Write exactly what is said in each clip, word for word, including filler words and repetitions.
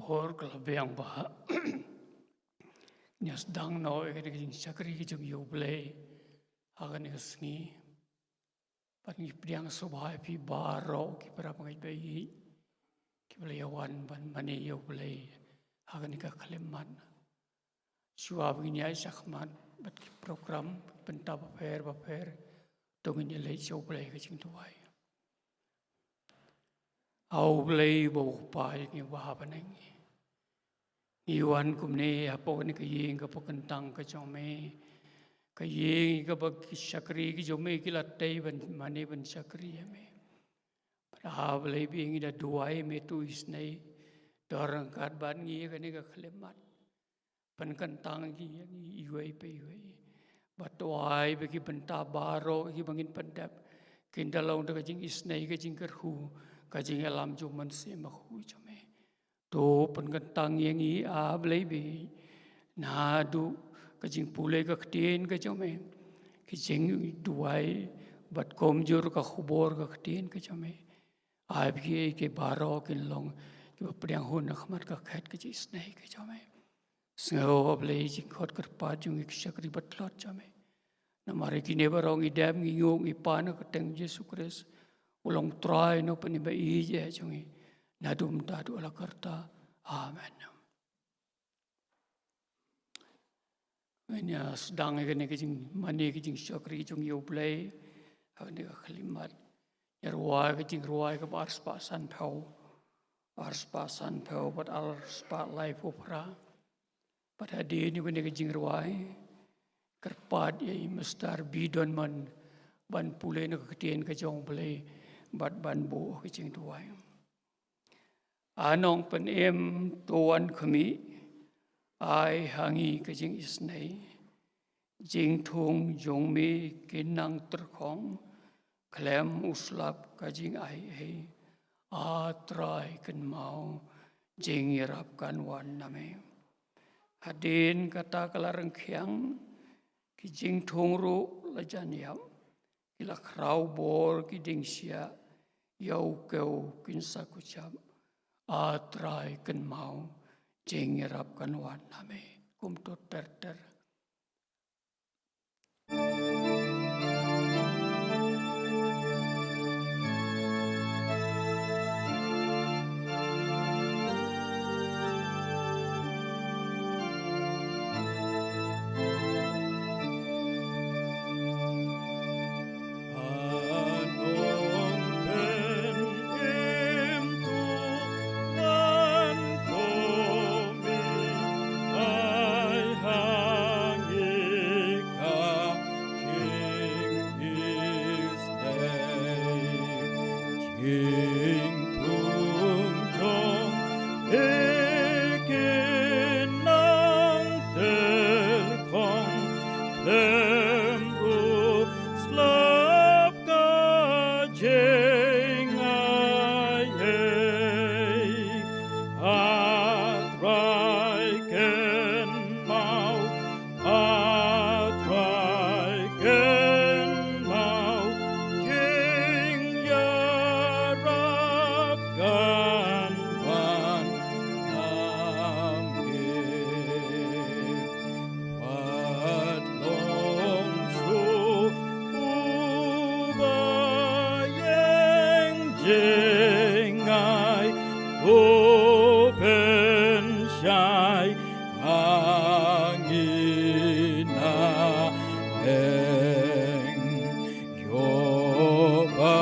Or ka la biang ba ngi sdang noh ïa kane ka jingshakri ka jong ïa U Blei ha kane ka sngi. Bad ngi pdiang sngewbha ïa phi baroh ki para bangeit ba ïeit kiba la ïa wan ban mane ïa U Blei ha kane ka khyllipmat. Shuwa ba ngin ïaid shakhmat bad ki program, bad ki bynta bapher bapher, to ngin ïa leit sha U Blei ka jingduwai. A U Blei ba U Kpa jong ngi uba ha bneng, ngi wan kumne hapoh kane ka ïing kaba kyntang ka jong me, ka ïing kaba ki shakri ki jong me ki la tei ban mane ban shakri ïa me. Bad A Blei ba ngi da duwai me to isynei, to ryngkat bad ngi ha kane ka khyllipmat. Pynkyntang ïa ngi iwei pa iwei. Bad to ai ba ki bynta baroh kiba ngin pyndep kin da long da ka jingisynei, ka jingkyrkhu, ka jingïalam jong U Mynsiem Bakhuid jong me. To pynkyntang ïa ngi A Blei ba, naduh ka jingpule ka ktien ka jong me, ka jingduwai, bad kumjuh ka khubor ka ktien ka jong me. Ai ba ki, ki baroh kin long kiba pdiang hun ha khmat ka khet ka jingisynei ka jong me. Sngewbha A Blei jingkhot kyrpad jong ngi ki shakri ba tlot jong me. Namar ïa kine baroh ngi dep ngi nguk ngi pan ha ka kyrteng Jisu Khrist, u long Trai na u Nongpynim ba ïeit jong ngi, naduh mynta haduh la karta. Amen. Ngin ïa sdang ïa kane ka jingmane ka jingshakri jong ïa U Blei ha kane ka khyllipmat. Ïa rwai ka jingrwai kaba arspah sanphew, arspah sanphew bad arspah laiphew phra. Bad hadien ïa kane ka jingrwai, kyrpad ïa i Mister B Donman ban pule na ka ktien ka jong U Blei bad ban buh ka jingduwai. A Nongpynim, to wan khmih, ai ha ngi ka jingisynei. Jingthung jong me kin nang tyrkhong khlem u slap ka jingai ei. A Trai kynmaw, jingïarap kan wan na me. Hadien kata ka la rangkhiang, ki jingthung ruh la jan ïap, ki la khraw bor ki dieng shiah, ïa u kew kin sa khushap. A Trai kynmaw, jingïarap kan wan na me. Kumto ter ter. Slap ka jingai ei, A Trai kynmaw, A Trai kynmaw, jingïarap kan wan na me. Wat long shuh uba ïeng jngai, to pynshai ha ngi na meng. Ïoh ba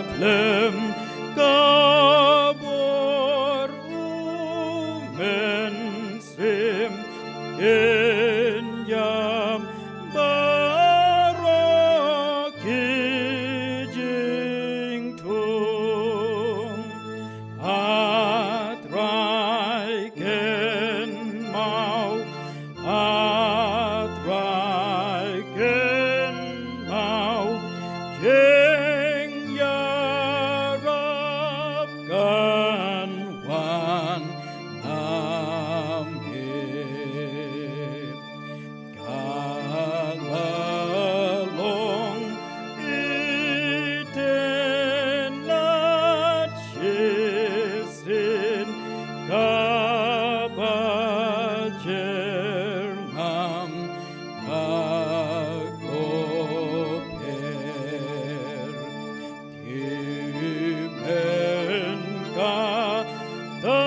khlem ka bor U Mynsiem, kin ïam baroh ki jingthung. A Trai kynmaw, A Trai kynmaw, jingïarap kan wan na me. Sher ngam ka ko pher, ki men ka ta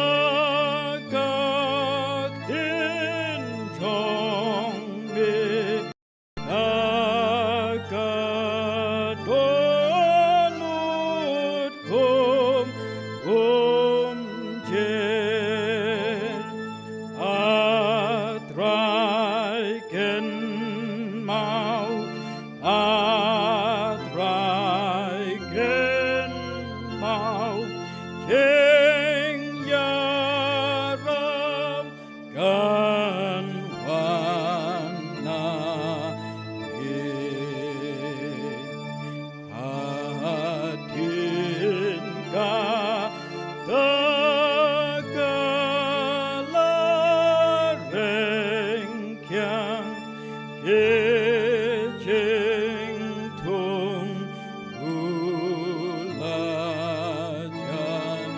ka ktien jong me. Ka ka dohnud kum, kum je. A Trai kynmaw, A Trai kynmaw, jingïarap kan wan na me. Hadien kata ka la reng kiang, ki jingthung u la jan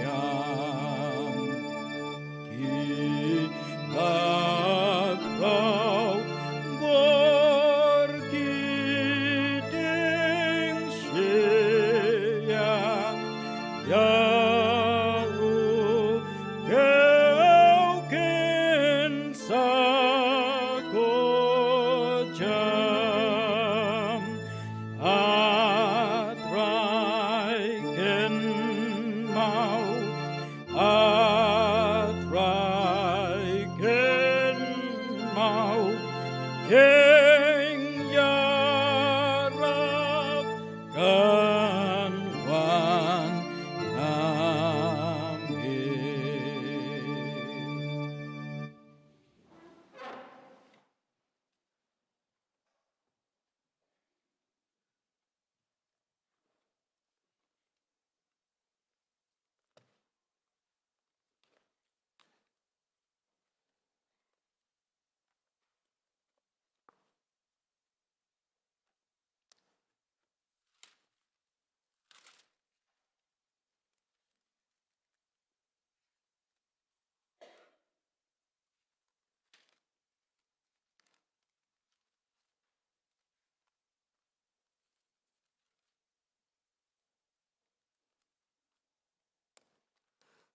ïam. Ki la khraw bor ki tieng shia, ïa u khew kin sa ko jam. A Trai kynmaw, A Trai kynmaw, jingïarap kan wan na me.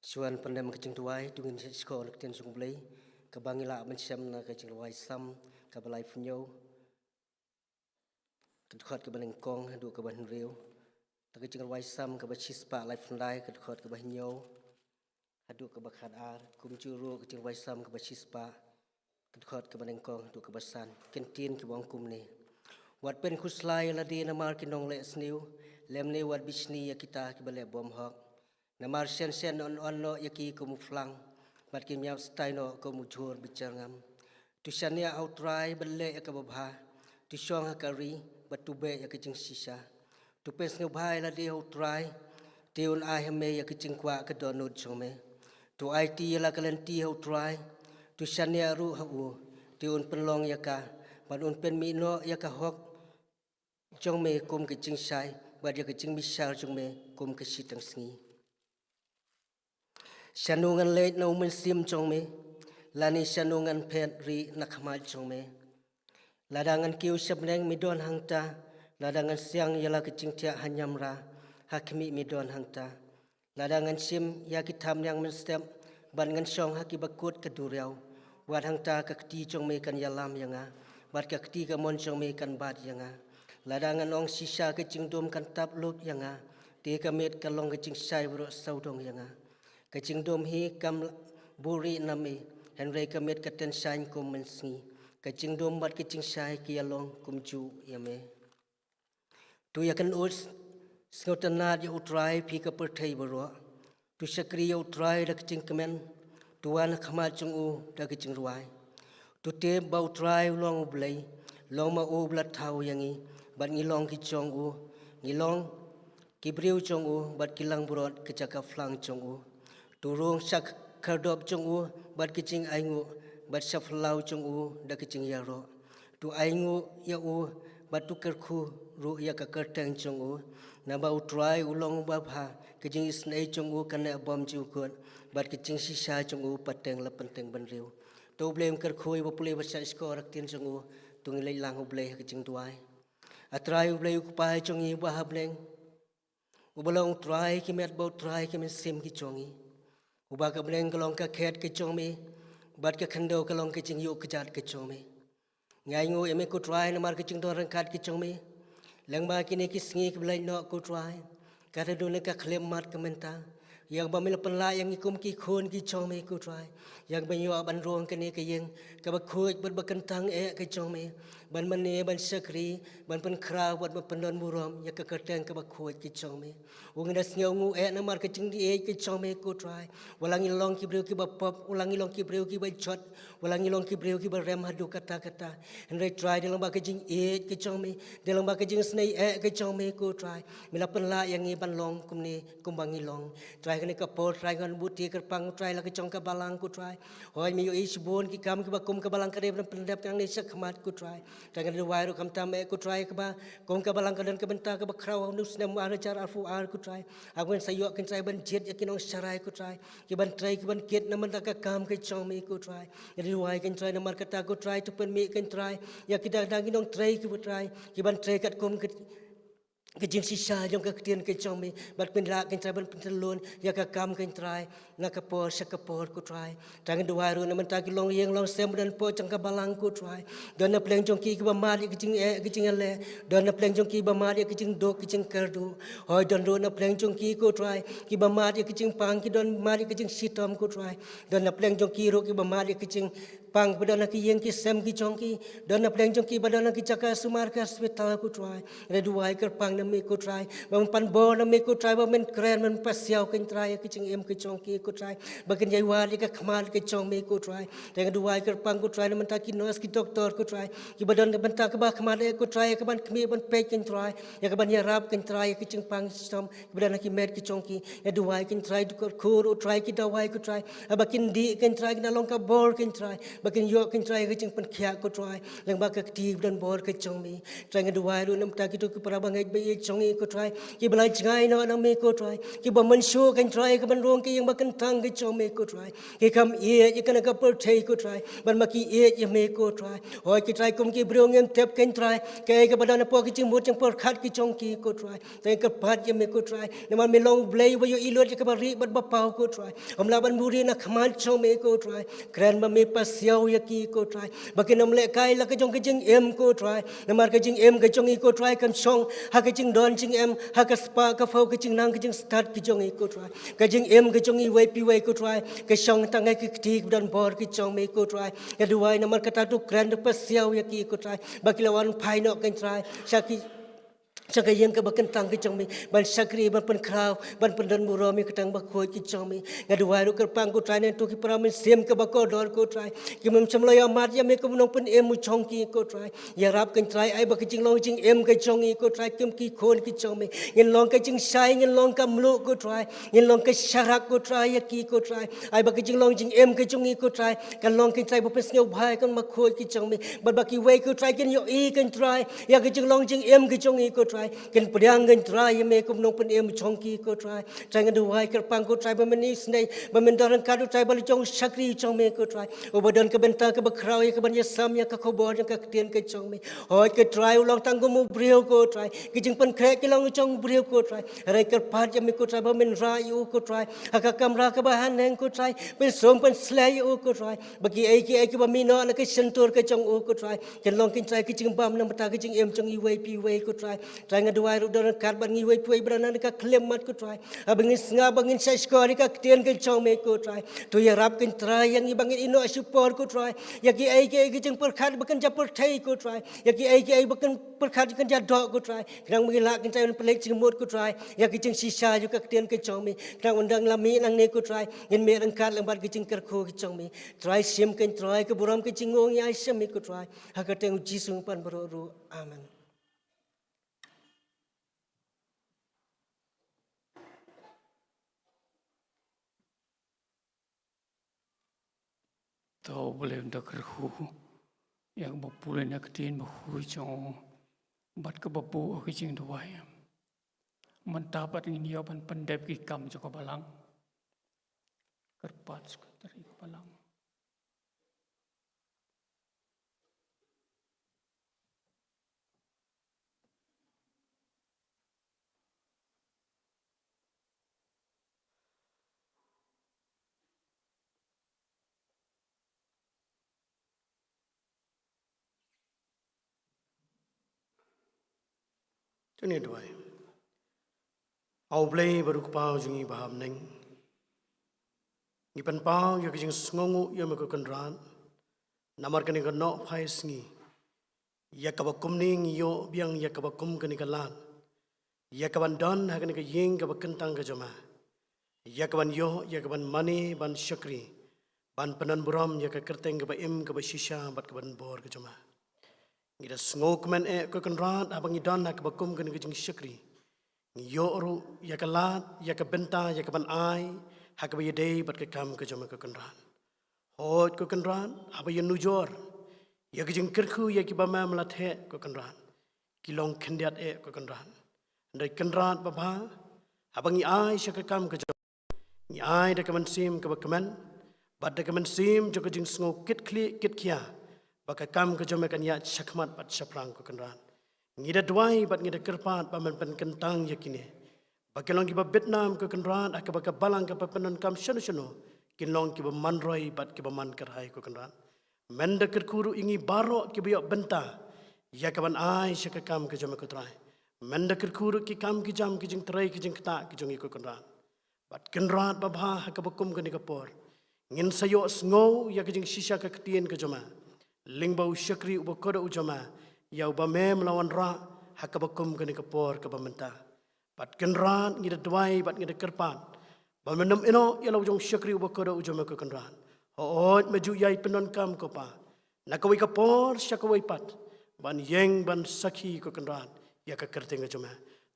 Shuwa ban pyndem ka jingduwai, to ngin sa ïoh sngewthuh na ka ktien jong U Blei, kaba ngi lah ban shem na ka jingrwai Salm kaba laiphew hynñiew, ka dkhot kaba nyngkong haduh kaba hynriew. Te ka jingrwai Salm kaba shispah laiphew khyndai, ka dkhot kaba hynñiew haduh kaba khatar. Kumjuh ruh ka jingrwai Salm kaba shispah, ka dkhot kaba nyngkong haduh kaba san. Ki ktien kiba ong kumne: Wat pynkhuslai ïa lade namar ki nongleh sniew, lymne wat bishni ïa kita kiba leh bymhok. Namar shen shen yn wan noh ïa ki kum u phlang, bad kin ïap stai noh kum u jhur bijyrngam. To shaniah ha U Trai bad leh ïa kaba bha, to shong ha ka ri bad to beh ïa ka jingshisha. To pynsngewbha ïa lade ha U Trai, te un ai ha me ïa ka jingkwah ka dohnud jong me. To aiti ïa la ka lynti ha U Trai, to shaniah ruh ha u, te un pynlong ïa ka, bad un pynmih noh ïa ka hok jong me kum ka jingshai, bad ïa ka jingbishar jong me kum ka shiteng sngi. Shano ngan leit na u mynsiem jong me, lane shano ngan phet rieh na khmat jong me? Lada ngan kiew sha bneng, me don hangta, lada ngan siang ïa la ka jingthiah ha ñiamra, ha khmih me don hangta. Lada ngan shim ïa ki thapniang mynstep, bad ngan shong ha ki bakut ka duriaw, wat hangta ka kti jong me kan ïalam ïa nga, bad ka kti kamon jong me kan bat ïa nga. Lada ngan ong, shisha ka jingdum kan tap lup ïa nga, te ka miet kan long ka jingshai baroh sawdong ïa nga. Ka jingdum hi kam buhrieh na me, hynrei ka miet ka tyngshaiñ kum mynsngi. Ka jingdum bad ka jingshai ki ïalong kumjuh ïa me. To ïakynduh sngewtynnad ïa U Trai, phi ka pyrthei baroh. To shakri ïa U Trai da ka jingkmen. To wan ha khmat jong u da ka jingrwai. To tip ba U Trai u long U Blei, long ma u ba la thaw ïa ngi, bad ngi long ki jong u. Ngi long ki briew jong u, bad ki langbrot ka jaka phlang jong u. To rung sha khyrdop jong u bad ka jingainguh, bad sha phyllaw jong u da ka jingïaroh. To ainguh ïa u, bad to kyrkhu ruh ïa ka kyrteng jong u. Naba U Trai u long uba bha, ka jingisynei jong u ka neh bymjukut, bad ka jingshisha jong u pateng la pateng bynriew. To U Blei un kyrkhu ïa ba pule ba shah shkor ha ka ktien jong u. To ngin leit lang ha U Blei ha ka jingduwai. A Trai U Blei U Kpa jong ngi uba ha bneng, uba long Trai ki met bad Trai ki mynsiem ki jong ngi, uba ka bneng ka long ka khet ka jong me, bad ka khyndew ka long ka jingïoh kjat ka jong me. Ngi ainguh ïa me ko Trai namar ka jingdon ryngkat ka jong me lyngba kine ki sngi kiba leit noh ko Trai. Ka dei duna ka khyllipmat ka mynta, ïa kaba me la pynlah ïa ngi kum ki khun ki jong me ko Trai, ïa kaba ngi ïoh ban rung kane ka ïing kaba khuid bad ba kyntang eh ka jong me, ban mane ban shakri, ban pynkhraw bad ban pyndon burom ïa ka kyrteng kaba khuid ka jong me. U ngi da sngew nguh eh namar ka jingïeit ka jong me ko Trai. Wat la ngi long ki briew kiba pop, wat la ngi long ki briew kiba jot, wat la ngi long ki briew kiba rem haduh katta katta, hynrei Trai dei lyngba ka jingïeit ka jong me, dei lyngba ka jingisynei eh ka jong me ko Trai, me la pynlah ïa ngi ban long kumne kumba ngi long. Trai kane ka por Trai ngan buti kyrpang Trai la ka jong ka balang ko Trai. Hooid me ïohi shibun ki kam kiba kum ka balang ka dei ban pyndep nangne shakhmat ko Trai. Trai ngan duwai ruh khamtam eh ko Trai kaba kum ka balang ka don ka bynta kaba khraw ha une u snem ar hajar arphew ar ko Trai. Haba ngin sa ïoh ko Trai ban jied ïa ki nongsharai ko Trai, ki ban trei ki ban kit na bynta ka kam ka jong me ko Trai. Ngi duwai ko Trai namar kata ko Trai to pynmih ko Trai ïa kita ki nongtrei ko Trai, ki ban trei katkum ka, ka jingshisha jong ka ktien ka jong me, bad pynlah ko Trai ban pyntyllun ïa ka kam ko Trai na ka por sha ka por ko Trai. Trai ngi duwai ruh na bynta ki longïing longsem ba don hapoh jong ka balang ko Trai. Don na pleng jong ki kiba mad ïa ki jingeh ki jingïaleh, don na pleng jong ki ba mad ïa ki jingduk ki jingkyrduh. Hooid don ruh na pleng jong ki ko Trai kiba mad ïa ki jingpang, ki don mad ïa ki jingshitom ko Trai. Don na pleng jong ki ruh kiba mad ïa ki jingpang ba don ha ki ïing ki sem ki jong ki. Don na pleng jong ki ba don ha ki jaka sumar ki hospital ko Trai. Ngi duwai kyrpang na me ko Trai ba men pan bor na me ko Trai, ba men kren men pasiaw ko Trai ïa ki jingim ki jong ki ko Trai, ba kin ïai wad ïa ka khmat ka jong me ko Trai. Trai ngi duwai kyrpang ko Trai na bynta ki nurse ki doktor ko Trai, kiba don ka bynta kaba khmat eh ko Trai, ïa ka ban khmih ban peit ko Trai, ïa ka ban ïarap ko Trai ïa ki jingpang shitom kiba don ha ki met ki jong ki. Ngi duwai ko Trai to kyrkhu ruh Trai ki dawai ko Trai, haba kin dih ko Trai kin long ka bor ko Trai, ba kin ïoh ko Trai ïa ka jingpynkhiah ko Trai lyngba ka kti ba don bor ka jong me. Trai ngi duwai ruh na bynta kito ki para bangeit ba ïeit jong ngi ko Trai, kiba la jngai noh na me ko Trai, kiba mynshuwa ko Trai ka ban rung ka ïing ba kyntang ka jong me ko Trai. Ki kam ïeit ïa kane ka pyrthei ko Trai, bad ma ki ïeit ïa me ko Trai. Hooid ko Trai kum ki briew ngim tip ko Trai kaei kaba don hapoh ki jingmut jingpyrkhat ki jong ki ko Trai. Trai kyrpad ïa me ko Trai namar me long U Blei uba ïohi lut ïa kaba rieh bad ba paw ko Trai. Ym lah ban buhrieh na khmat jong me ko Trai. Kren ba me pasiaw ïa ki ko Trai, ba kin ym lehkai la ka jong ka jingim ko Trai, namar ka jingim ka jong ngi ko Trai kam shong ha ka jingdon jingem, ha ka spah ka phew, ka jingnang ka jingstad ka jong ngi ko Trai. Ka jingim ka jong ngi iwei pa iwei ko Trai ka shong tang ha ki kti ba don bor ki jong me ko Trai. Ngi duwai namar kata to kren to pasiaw ïa ki ko Trai, ba ki la wan phai noh ko Trai sha ki, sha ka ïing kaba kyntang ka jong me, ban shakri, ban pynkhraw, ban pyndon burom ïa ka kyrteng ba khuid ka jong me. Ngi duwai ruh kyrpang ko Trai na kito ki para mynsiem kiba kordor ko Trai, kim shym la ïoh mad ïa me kum u nongpynim u jong ki ko Trai. Ïarap ko Trai, ai ba ka jinglong jingim ka jong ngi ko Trai kum ki khun ki jong me, ngin long ka jingshai, ngin long ka mluh ko Trai, ngin long ka sharak ko Trai ïa ki ko Trai. Ai ba ka jinglong jingim ka jong ngi ko Trai kan long ko Trai ba pynsngewbha ïa ka kyrteng ba khuid ka jong me, bad ba kiwei ko Trai kin ïohi ko Trai ïa ka jinglong jingim ka jong ngi ko Trai, kin pdiang ko Trai ïa me kum u nongpynim u jong ki ko Trai. Trai ngi duwai kyrpang ko Trai ba men isynei, ba men don ryngkat ko Trai ba la jong u shakri jong me ko Trai, uba don ka bynta kaba khraw ïa ka ban ïasam ïa ka khubor jong ka ktien ka jong me. Hooid ko Trai u long tang kum u briew ko Trai, ki jingpynkhreh ki long jong u briew ko Trai. Hynrei kyrpad ïa me ko Trai ba men rah ïa u ko Trai ha ka kamra kaba haneng ko Trai, pynsum pynsleh ïa u ko Trai, ba kiei kiei kiba mih noh na ka shyntur ka jong u ko Trai kin long ko Trai ki jingbam na bynta ka jingim jong iwei pa iwei ko Trai. Trai ngi duwai ruh don ryngkat bad ngi iwei pa iwei ba don ha ka khyllipmat ko Trai, haba ngin sngap, ba ngin shah shkor ïa ka ktien ka jong me ko Trai. To ïarap ko Trai ïa ngi ba ngin ïehnoh shipor ko Trai ïa kiei kiei ki jingpyrkhat ba kin jia pyrthei ko Trai, ïa kiei kiei ba kin pyrkhat kin jia doh ko Trai, khnang ba ngin lah ko Trai ban pynleit jingmut ko Trai ïa ki jingshisha jong ka ktien ka jong me. Khnang ynda ngi la mih nangne ko Trai ngin mih ryngkat lang bad ki jingkyrkhu ki jong me. Trai shim ko Trai ka burom ka jingngeit ïa sha me ko Trai, ha ka kyrteng u Jisu ngi pan baroh ruh. Amen. To U Blei un da kyrkhu ïa kaba pule na ka ktien ba khuid jong u bad kaba buh ha ka jingduwai. Mynta pat ngin ïoh ban pyndep ki kam jong ka balang. Kyrpad Secretary ka balang. To ngin duwai. A U Blei bad U Kpa jong ngi ba ha bneng, ngi pynpaw ïa ka jingsngewnguh ïa me ko Kynrad namar kane ka nohphai sngi, ïa kaba kumne ngi ïoh biang ïa kaba kum kane ka lad, ïa kaban don ha kane ka ïing kaba kyntang ka jong me, ïa kaban ïoh, ïa kaban mane, ban shakri, ban pyndonburom ïa ka kyrteng kaba im, kaba shisha bad kaba donbor ka jong me. Ngi da sngewkmen eh ko Kynrad, haba ngi don ha kaba kum kane ka jingshakri, ngi ïoh ruh ïa ka lad, ïa ka bynta, ïa kaban ai ha kaba ïadei bad ka kam ka jong me ko Kynrad. Hooid ko Kynrad, haba ïanujor ïa ka jingkyrkhu ïa kiba me me la theh ko Kynrad, ki long khyndiat eh ko Kynrad. Hynrei Kynrad babha, haba ngi ai sha ka kam ka jong me, ngi ai da ka mynsiem kaba kmen bad da ka mynsiem jong ka jingsngew kit khlieh kit khia ba ka kam ka jong me kan ïaid shakhmat bad shaphrang ko Kynrad. Ngi da duwai bad ngi da kyrpad ba men pynkyntang ïa kine, ba kin long kiba bit nam ko Kynrad, ha kaba ka balang kaba pyndonkam shano shano kin long kiba man roi bad kiba man kyrhai ko Kynrad. Men da kyrkhu ruh ïa ngi baroh kiba ïoh bynta ïa kaban ai sha ka kam ka jong me ko Trai. Men da kyrkhu ruh ki kam ki jam, ki jingtrei ki jingktah ki jong ngi ko Kynrad. Bad Kynrad babha, ha kaba kum kane ka por, ngin sa ïohsngew ïa ka jingshisha ka ktien ka jong me lyngba u shakri uba kordor u jong me, ïa uba me me la wanrah ha kaba kum kane ka por kaba mynta. Bad Kynrad, ngi da duwai bad ngi da kyrpad ba men nym ïehnoh ïa la u jong u shakri uba kordor u jong me ko Kynrad. Hooid, me ju ïai pyndonkam ko Pa, na kawei ka por sha kawei pat, ban ïeng ban sakhi ko Kynrad ïa ka kyrteng ka jong me.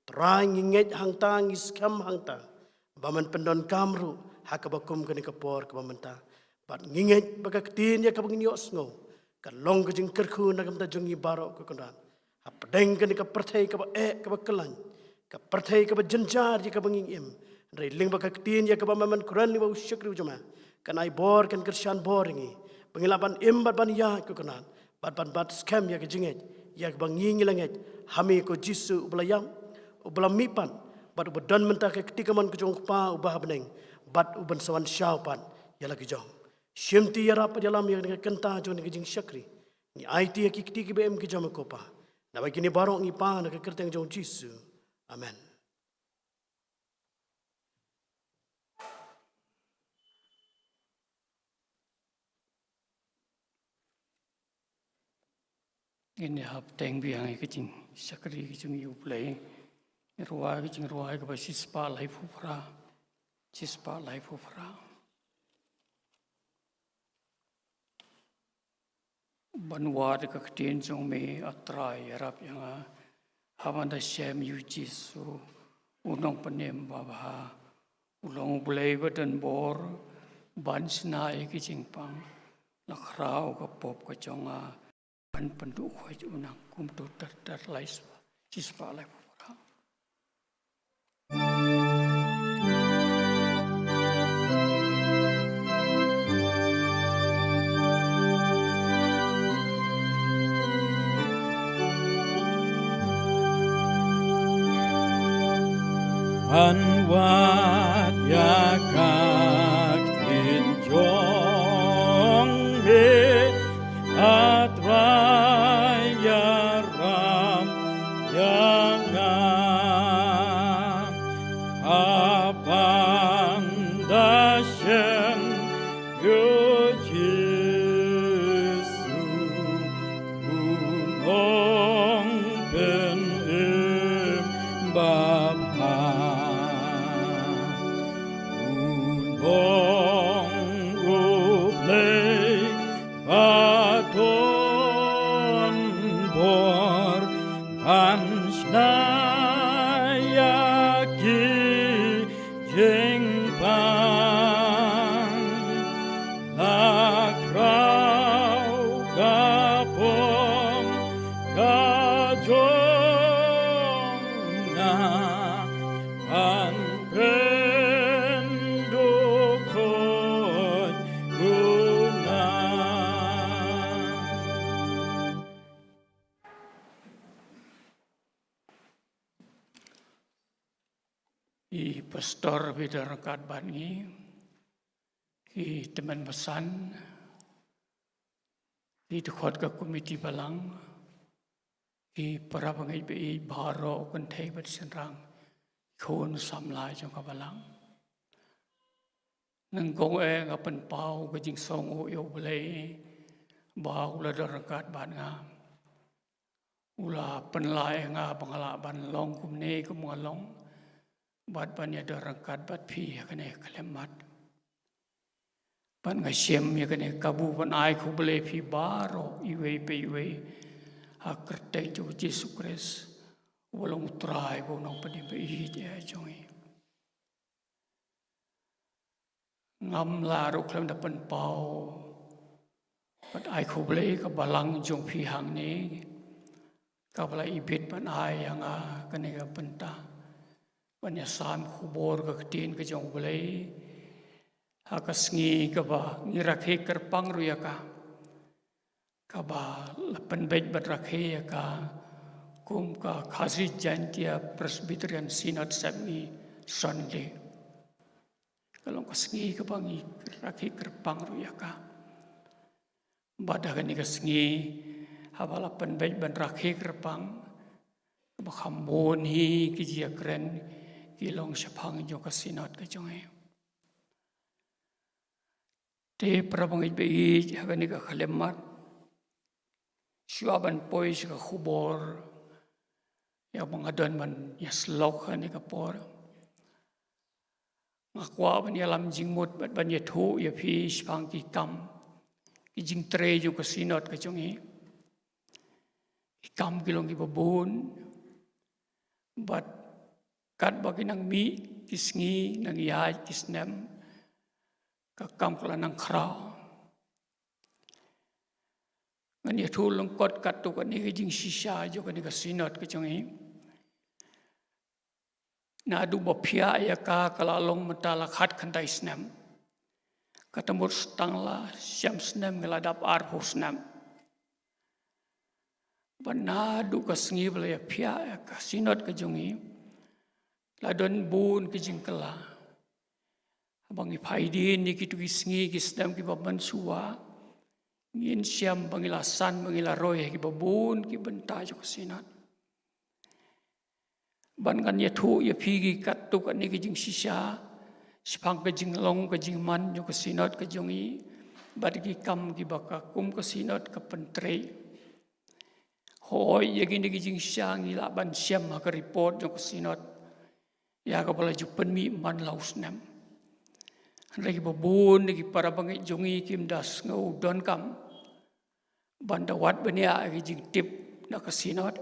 Trai, ngi ngeit hangta, ngi skhem hangta ba men pyndonkam ruh ha kaba kum kane ka por kaba mynta. Bad ngi ngeit ba ka ktien ïa kaba ngin ïohsngew kan long ka jingkyrkhu na ka bynta jong ngi baroh ko Kynrad. Hapdeng kane ka pyrthei kaba eh, kaba kyllaiñ, ka pyrthei kaba jynjar ïa kaba ngi im, hynrei lyngba ka ktien ïa kaba me men kren lyngba u shakri u jong me, kan ai bor, kan kyrshan bor ïa ngi ba ngin lah ban im bad ban ïaid ko Kynrad, bad ban bat skhem ïa ka jingngeit ïa kaba ngi ngi la ngeit ha me ko Jisu uba la ïap, uba la mihpat bad uba don mynta ha ka kti kamon ka jong u Kpa uba ha bneng, bad uban sa wan shaw pat ïa la ki jong. Shimti, ïarap bad ïalam ïa kane ka kynta jong kane ka jingshakri, ngi aiti ha ki kti kiba im ki jong me ko Pa. Naba kine baroh ngi pan ha ka kyrteng jong u Jisu. Amen. Ngin ïa hap teng biang ïa ka jingshakri ka jong U Blei. Ngi rwai ka jingrwai kaba shispah laiphew phra. Shispah laiphew phra. Ban wad ïa ka ktien jong me, A Trai, ïarap ïa nga. Haba nga da shem ïa u Jisu, u nongpynim babha, u long U Blei ba donbor, ban shna ïa ki jingpang, la khraw ka pop ka jong nga, ban pynduh khwai u nang kumto ter ter lai spa, shispah laiphew phra. Ban wad ïa ka ktien jong me, A Trai, ïarap ïa nga. Haba nga da shem ïa u Jisu, u nongpynim babha. Pastor phi da ryngkat bad ngi, ki tymmen basan, ki dkhot ka komiti balang, ki para bangeit ba ïeit baroh kynthei bad shynrang, khun samla jong ka balang. Nyngkong eh nga pynpaw ka jingsngewnguh ïa U Blei ba u la da ryngkat bad nga. U la pynlait nga ba nga lah ban long kumne kum nga long, bad ban ïa da ryngkat bad phi ha kane ka khyllipmat. Bad nga shem ïa kane ka kabu ban ai khublei phi baroh iwei pa iwei ha kyrteng jong U Jisu Khrist, uba long U Trai bad U Nongpynim ba ïeit jong ngi. Ngam lah ruh khlem da pynpaw bad ai khublei ka balang jong phi hangne, kaba la ibit ban ai ïa nga kane ka bynta ban ïa sam khubor ka ktien ka jong U Blei ha ka sngi kaba ngi rakhe kyrpang ruh ïa ka, kaba la pynbeit ban rakhe ïa ka kum ka Khasi Jaintia Presbyterian Synod Sepngi Sunday. Ka long ka sngi kaba ngi rakhe kyrpang ruh ïa ka. Bad ha kane ka sngi, haba la pynbeit ban rakhe kyrpang, kaba kham bun hi ki jingïakren ki long shaphang jong ka Synod ka jong ngi. Te para bangeit ba ïeit, ha kane ka khyllipmat, shuwa ban poi sha ka khubor ïa ba nga don ban ïasyllok ha kane ka por, nga kwah ban ïalam jingmut bad ban ïathuh ïa phi shaphang ki kam, ki jingtrei jong ka Synod ka jong ngi. Ki kam ki long kiba bun, bad katba ki nang mih ki sngi, nang ïaid ki snem, ka kam ka la nang khraw. Ngan ïathuh lyngkot katto katne ka jingshisha jong kane ka Synod ka jong ngi. Naduh ba phiah ïa ka, ka la long mynta la khatkhyndai snem. Kata mut tang la shem snem ngi la dap arphew snem. Bad naduh ka sngi ba la ïa phiah ïa ka Synod ka jong ngi, la don bun ki jingkylla. Haba ngi phai dien ïa kito ki sngi ki snem kiba mynshuwa, ngin shem ba ngi la san, ba ngi la roi ha kiba bun ki bynta jong ka Synod. Bad ngan ïathuh ïa phi ki katto katne ki jingshisha shaphang ka jinglong ka jingman jong ka Synod ka jong ngi, bad ki kam kiba ka kum ka Synod ka pyntrei. Hooid, ïa kine ki jingshisha ngi lah ban shem ha ka report jong ka Synod ïa kaba la ju pynmih man la u snem. Hynrei kiba bun ki para bangeit jong ngi kim da sngew donkam ban da wad bniah ïa ki jingtip na ka Synod.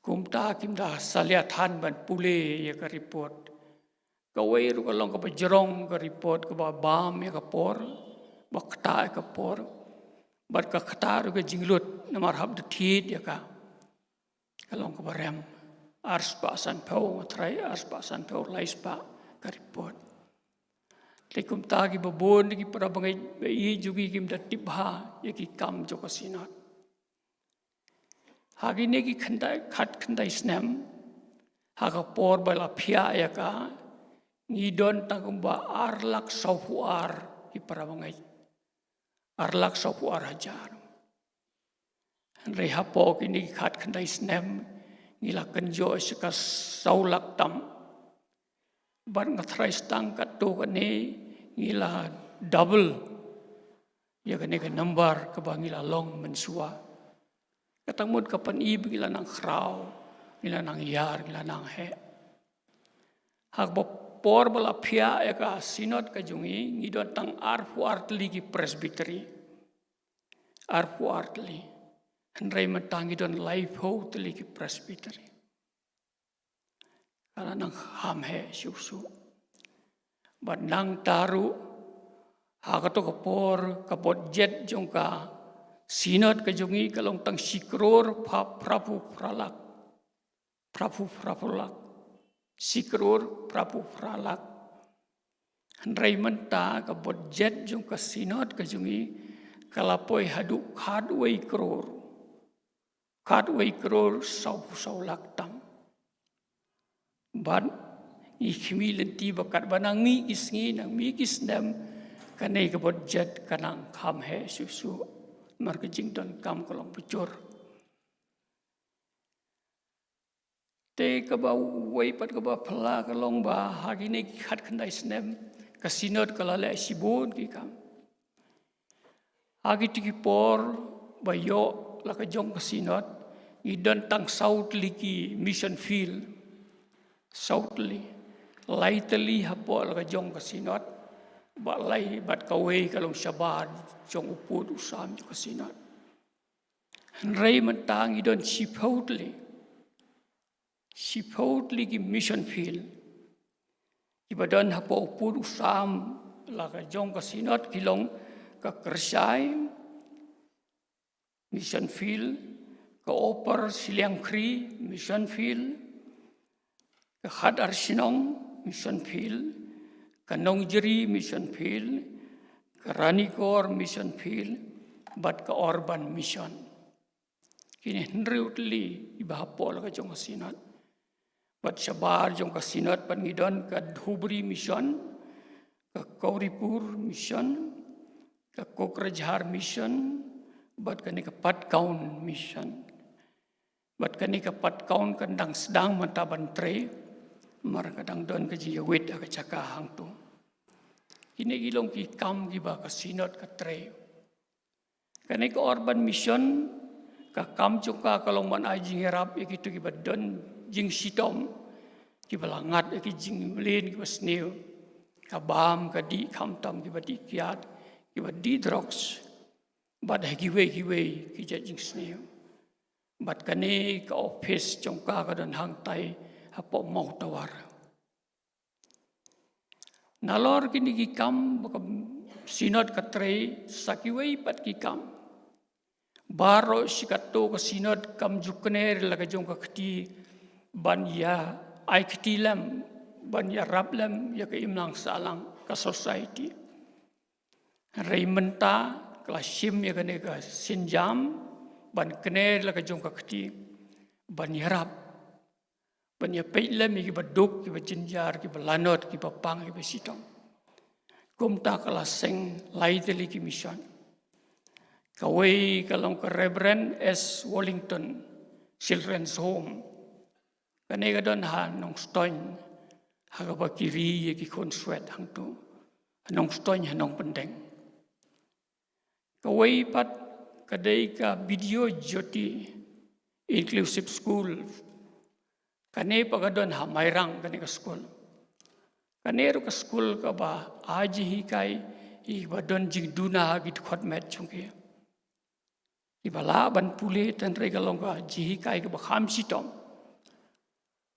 Kumta kim da salia than ban pule ïa ka report. Kawei ruh ka long kaba jrong ka report, kaba bam ïa ka por, ba ktah ïa ka por, bad ka ktah ruh ka jinglut, namar hap da thied ïa ka. Ka long kaba rem. Arspah sanphew, nga tharai arspah sanphew laispah ka report. Te kumta kiba bun ki para bangeit ba ïeit jong ngi kim da tip bha ïa ki kam jong ka Synod. Ha kine ki khyndai, khatkhyndai snem, ha ka por ba la phiah ïa ka, ngi don tang kumba ar lak sawphew ar ki para bangeit. Ar lak sawphew ar hajar. Hynrei hapoh kine ki khatkhyndai snem, ngi la kynjoh sha ka saw lak tam. Bad nga tharai tang katto katne ngi la double ïa kane ka number kaba ngi la long mynshuwa. Kata mut ka pyni ba ngi la nang khraw, ngi la nang ïar, ngi la nang heh. Ha kaba por ba la phiah ïa ka Synod ka jong ngi, ngi don tang arphew ar tylli ki presbytery. Arphew ar tylli. Hynrei mynta ngi don laiphew tylli ki presbytery. Ka la nang kham heh shuh shuh. Bad nangta ruh, ha kato ka por, ka budget jong ka Synod ka jong ngi ka long tang shi klur phraphew phra lak. Phraphew phraphew lak. Shi klur phraphew phra lak. Hynrei mynta ka budget jong ka Synod ka jong ngi ka la poi haduh khatwei klur. Khatwei klur sawphew saw lak tam. Bad Ngi khmih lynti ba katba nang mih ki sngi, nang mih ki snem, kane ka budget ka nang kham heh shuh shuh. Namar ka jingdonkam ka long bajur. Te kaba wei pat kaba phylla ka long ba ha kine ki khatkhyndai snem ka Synod ka la leh shibun ki kam. Ha kito ki por ba ïoh la ka jong ka Synod, ngi don tang saw tylli ki mission field. Saw tylli. Lai tylli hapoh la ka jong ka Synod, bad lai bad kawei ka long shabar jong u pud u sam jong ka Synod. Hynrei mynta ngi don shiphew tylli. Shiphew tylli ki mission field. Kiba don hapoh u pud u sam la ka jong ka Synod ki long ka Kyrshai mission field, ka Upper Shiliang Khri mission field, ka Khadarsnong mission field, ka Nongjri mission field, ka Ranikor mission field, bad ka Urban mission. Kine hynriew tylli kiba hapoh la ka jong ka Synod. Bad shabar jong ka Synod pat ngi don ka Dhubri mission, ka Kauripur mission, ka Kokrajhar mission, bad kane ka Patkaun mission. Bad kane ka Patkaun kan dang sdang mynta ban trei, namar ka dang don ka jingïawit ha ka jaka hangto. Kine ki long ki kam kiba ka Synod ka trei. Kane ka Urban Mission, ka kam jong ka ka long ban ai jingïarap ïa kito kiba don jingshitom, kiba la ngat ïa ki jingmlien kiba sniew, ka bam ka dih, khamtam kiba dih kiad, kiba dih drugs, bad ha kiwei kiwei ki jait jingsniew. Bad kane ka ophis jong ka ka don hangtai hapoh Mawtawar. Nalor kine ki kam ba ka Synod ka trei, sa kiwei pat ki kam. Baroh shi kato ka Synod kam ju kner la ka jong ka kti ban ïa ai kti lem, ban ïarap lem ïa ka imlang sahlang ka society. Hynrei mynta ka la shim ïa kane ka sienjam ban kner la ka jong ka kti ban ïarap, ban ïa peit lem ïa kiba duk, kiba jynjar, kiba lanot, kiba pang, kiba shitom. Kumta ka la seng lai tylli ki mission. Kawei ka long ka Reverend S Wallington Children's Home. Kane ka don ha Nongstoiñ, ha kaba ki ri ïa ki khunswet hangto. Ha Nongstoiñ, ha Nongpyndeng. Kawei pat ka dei ka Bidya Jyoti Inclusive School. Kane pat ka don ha Mairang kane ka skul. Kane ruh ka skul kaba ai jinghikai ïa kiba don jingduna ha ki dkhot met jong ki. Kiba lah ban pule, hynrei ka long ka jinghikai kaba kham shitom.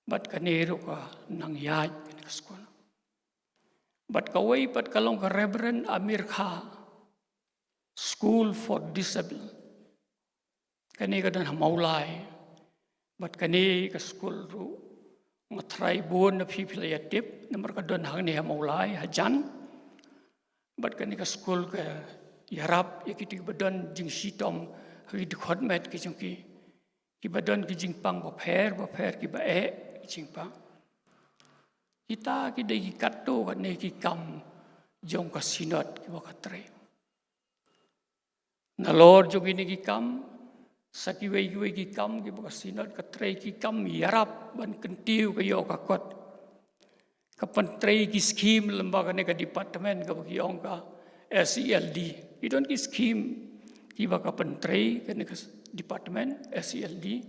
Bad kane ruh ka nang ïaid kane ka skul. Bad kawei pat ka long ka Reverend Amir Kha School for Disabled. Kane ka don ha Mawlai. Bad kane ka skul ruh nga tharai bun na phi phi la ïa tip, namar ka don hangne ha Mawlai, hajan. Bad kane ka skul ka ïarap ïa kito kiba don jingshitom ha ki dkhot met ki jong ki, kiba don ki jingpang bapher bapher, kiba eh ki jingpang. Kita ki dei ki katto katne ki kam jong ka Synod kiba ka trei. Nalor jong kine ki kam, sa kiwei kiwei ki kam kiba ka Synod ka trei, ki kam ïarap ban kyntiew ka ïoh ka kot. Ka pyntrei ki skim lyngba kane ka department kaba ki ong ka S E L D. Ki don ki skim kiba ka pyntrei kane ka department S E L D.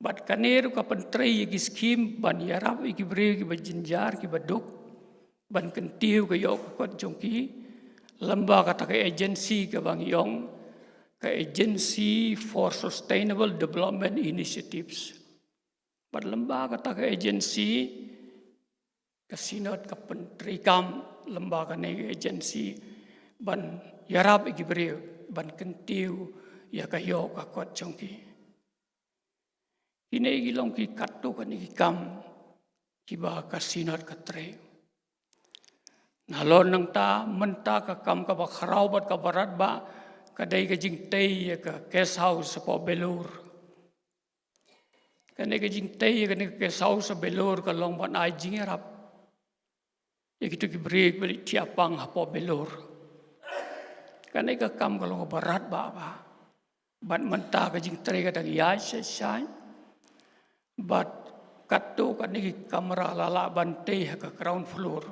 Bad kane ruh ka pyntrei ïa ki skim ban ïarap ïa ki briew kiba jynjar, kiba duk, ban kyntiew ka ïoh ka kot jong ki lyngba kata ka agency kaba ngi ong ka Agency for Sustainable Development Initiatives. Bad lyngba kata ka agency, ka Synod ka pyntrei kam lyngba kane ka agency ban ïarap ïa ki briew, ban kyntiew ïa ka ïoh ka kot jong ki. Kine ki long ki katto katne ki kam kiba ka Synod ka trei. Nalor nangta, mynta ka kam kaba khraw bad kaba radbah ka dei ka jingtei ïa ka guest house hapoh Belur. Kane ka jingtei ïa kane ka guest house ha Belur ka long ban ai jingïarap ïa kito ki briew ba leit thiah pang hapoh Bilur. Kane ka kam ka long kaba radbah bha. Bad mynta ka jingtrei ka dang ïaid sha sha. Bad katto katne ki kamra la lah ban tei ha ka ground floor.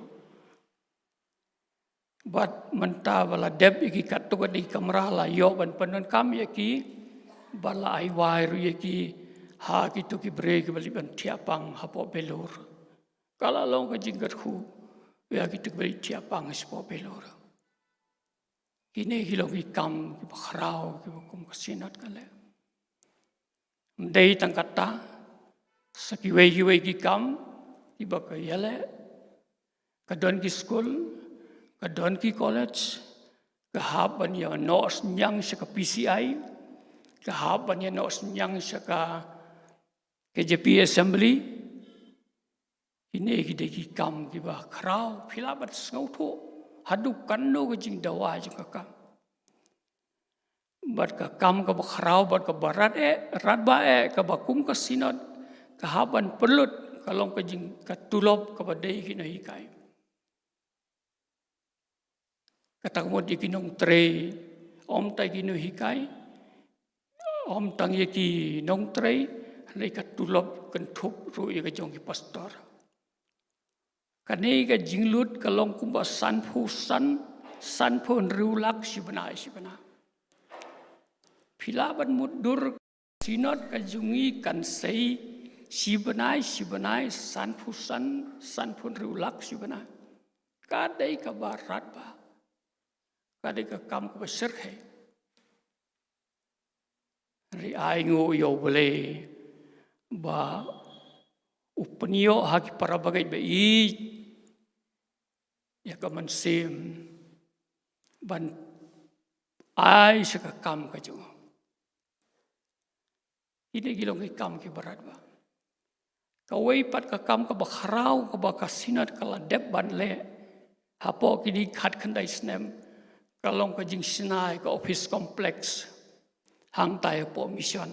Bad mynta ba la dep ïa ki katto katne ki kamra la ïoh ban pyndonkam ïa ki. Bad la ai wai ruh ïa ki ha kito ki briew kiba leit ban thiah pang hapoh Bilur. Ka la long ka jingkyrkhu ïa kito kiba leit thiah pang shapoh Bilur. Kine ki long ki kam kiba khraw kiba kum ka Synod ka leh. Ym dei tang kata, sa kiwei kiwei ki kam kiba ka ïaleh, ka don ki skul, ka don ki college, ka hap ban ïanoh synñiang sha ka P C I, ka hap ban ïanoh synñiang sha ka K J P Assembly. Kine ki dei ki kam kiba khraw, phi lah ban sngewthuh haduh katno ka jingdawa jong ka kam. Bad ka kam kaba khraw bad kaba rad eh, radbah eh, kaba kum ka Synod ka hap ban pynlut, ka long ka jing ka tulop kaba dei ki nonghikai. Kata ka mut ïa ki nongtrei, ym tang ïa ki nonghikai, ym tang ïa ki nongtrei, hynrei ka tulop kynthup ruh ïa ka jong ki pastor. Kane ka jinglut ka long kumba sanphew san, sanphew hynriew lak shi bnai shi bnai. Phi lah ban mutdur Synod ka jong ngi kan sei shi bnai shi bnai, sanphew san, sanphew hynriew lak shi bnai. Ka dei kaba radbah. Ka dei ka kam kaba shyrkhei. Hynrei ai nguh ïa U Blei ba u pynïoh ha ki para bangeit ba ïeit ïa ka mynsiem ban ai sha ka kam ka jong u. Kine ki long ki kam kiba radbah. Kawei pat ka kam kaba khraw kaba ka Synod ka la dep ban leh hapoh kine ki khatkhyndai snem, ka long ka jingshna ïa ka office complex hangtai hapoh Mission,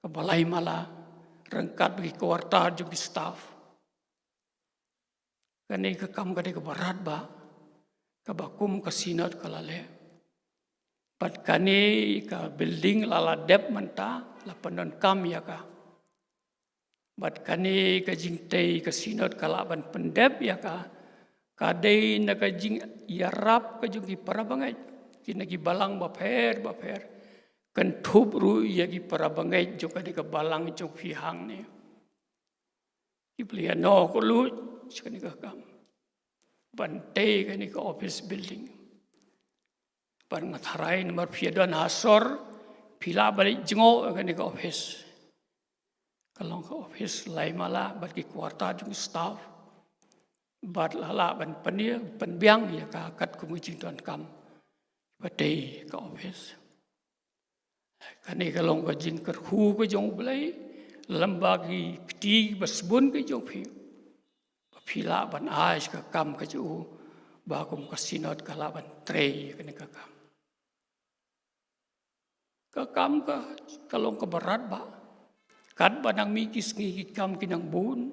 kaba lai mala, ryngkat bad ki quarter jong ki staff. Kane ka kam ka dei kaba radbah kaba kum ka Synod ka la leh. Bad kane ka building la la dep mynta, la pyndonkam ïa ka. Bad kane ka jingtei ka Synod ka lah ban pyndep ïa ka, ka dei na ka jingïarap ka jong ki para bangeit, ki na ki balang bapher bapher, kynthup ruh ïa ki para bangeit jong kane ka balang jong phi hangne. Ki ba la ïanoh kylluid sha kane ka kam ban tei kane ka office building. Bad nga tharai namar phi ïa don ha sor, phi lah ban leit jngoh kane ka office. Ka long ka office lai mala bad ki quarter jong ki staff. Bad la lah ban pynïa, pynbiang ïa ka katkum ka jingdonkam ba tei ka office. Kane ka long ka jingkyrkhu ka jong U Blei lem bad ki kti ba sbun ka jong phi, ba phi lah ban ai sha ka kam ka jong u, ba kum ka Synod ka lah ban trei kane ka kam. Ka kam ka, ka long kaba radbah. Katba nang mih ki sngi ki kam ki nang bun,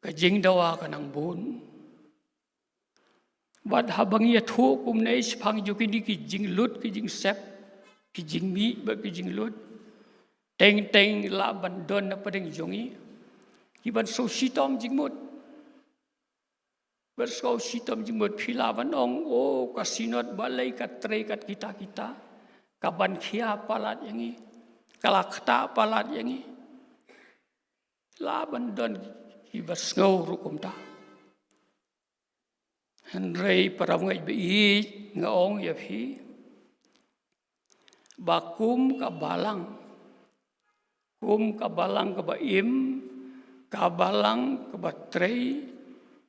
ka jingdawa ka nang bun. Bad haba ngi ïathuh kumne shaphang jong kine ki jinglut ki jingsep, ki jingmih bad ki jinglut, teng teng lah ban don na pdeng jong ngi ki ban sngewshitom jingmut. Ban sngewshitom jingmut, phi lah ban ong, o, ka Synod balei ka trei kat kita kita, ka ban khia palat ïa ngi, ka la ktah palat ïa ngi. Lah ban don ki ba sngew ruh kumta. Hynrei para bangeit ba ïeit, nga ong ïa phi ba kum ka balang, kum ka balang kaba im, ka balang kaba trei,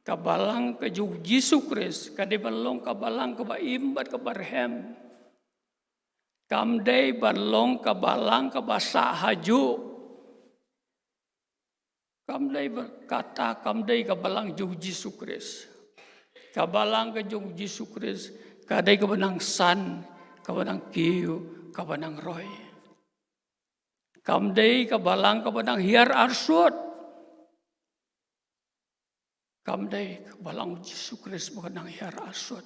ka balang ka jong U Jisu Khrist, ka dei ban long ka balang kaba im bad kaba rhem. Kam dei ban long ka balang kaba sah hajuh. Kam dei ba kata, kam dei ka balang jong U Jisu Khrist. Ka balang ka jong U Jisu Khrist ka dei kaba nang san, kaba nang kiew, kaba nang roi. Kam dei ka balang kaba nang hiar arsut. Kam dei ka Balang Jisu Khrist ba ka nang hiar asut.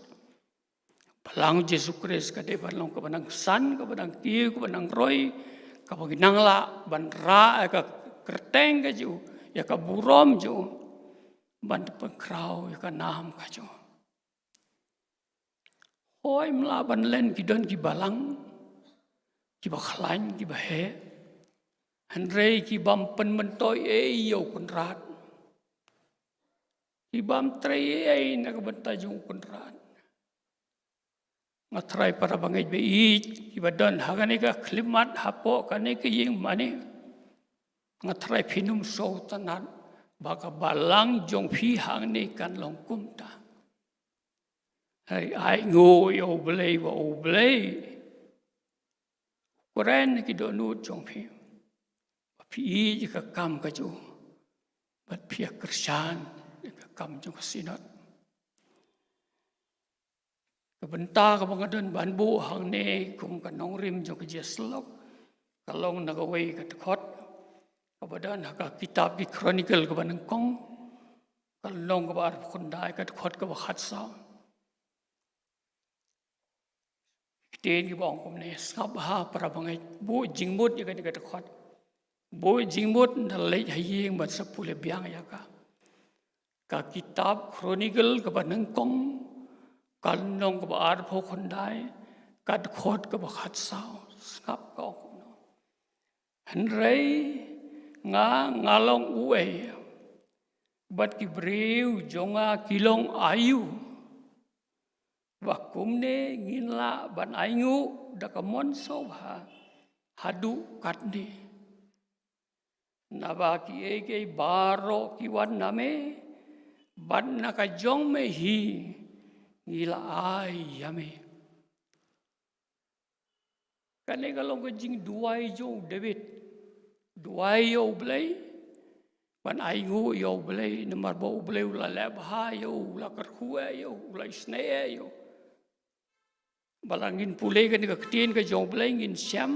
Balang Jisu Khrist ka dei ban long kaba nang san, kaba nang kiew, kaba nang roi, kaba nang lah ban rah ïa ka kyrteng ka jong u, ïa ka burom jong u, ban pynkhraw ïa ka nam ka jong u. Hooid, ym lah ban len ki don ki balang kiba khlaiñ, kiba heh. Hynrei ki bym pynmyntoi ei ïa u Kynrad. Ki bym trei ei na ka bynta jong u Kynrad. Nga tharai para bangeit ba ïeit kiba don ha kane ka khyllipmat hapoh kane ka ïingmane. Nga tharai phin ym sngewtynnat ba ka balang jong phi hangne kan long kumta. Hei, ainguh ïa U Blei, ba U Blei u kren ki dohnud jong phi, ba phi ïeit ïa ka kam ka jong u, bad phi ïa kyrshan ïa ka kam jong ka Synod. Ka bynta kaba nga don ban buh hangne kum ka nongrim jong ka jingïasyllok ka long na kawei ka dkhot kaba don ha ka kitab Ki Chronicle kaba nyngkong, ka lynnong kaba arphew khyndai, ka dkhot kaba khatsaw. Ktien kiba ong kumne, sngap bha para bangeit, buh jingmut ïa kane ka dkhot. Buh jingmut, ynda leit ha ïing bad sa pule biang ïa ka. Ka kitab Chronicle kaba nyngkong, ka lynnong kaba arphew khyndai, ka dkhot kaba khatsaw. Sngap ka ong kumno. Hynrei nga, nga long uei, bad ki briew jong nga ki long aïu, ba kumne ngin lah ban ainguh da ka mon sngewbha haduh katne? Naba kiei kiei baroh ki wan na me, bad na ka jong me hi ngi la ai ïa me. Kane ka long ka jingduwai jong u David. Duwai ïa U Blei, ban ainguh ïa U Blei, namar ba U Blei u la leh bha ïa u, u la kyrkhu ïa u, u la isynei ïa u. Ba la ngin pule kane ka ktien ka jong U Blei ngin shem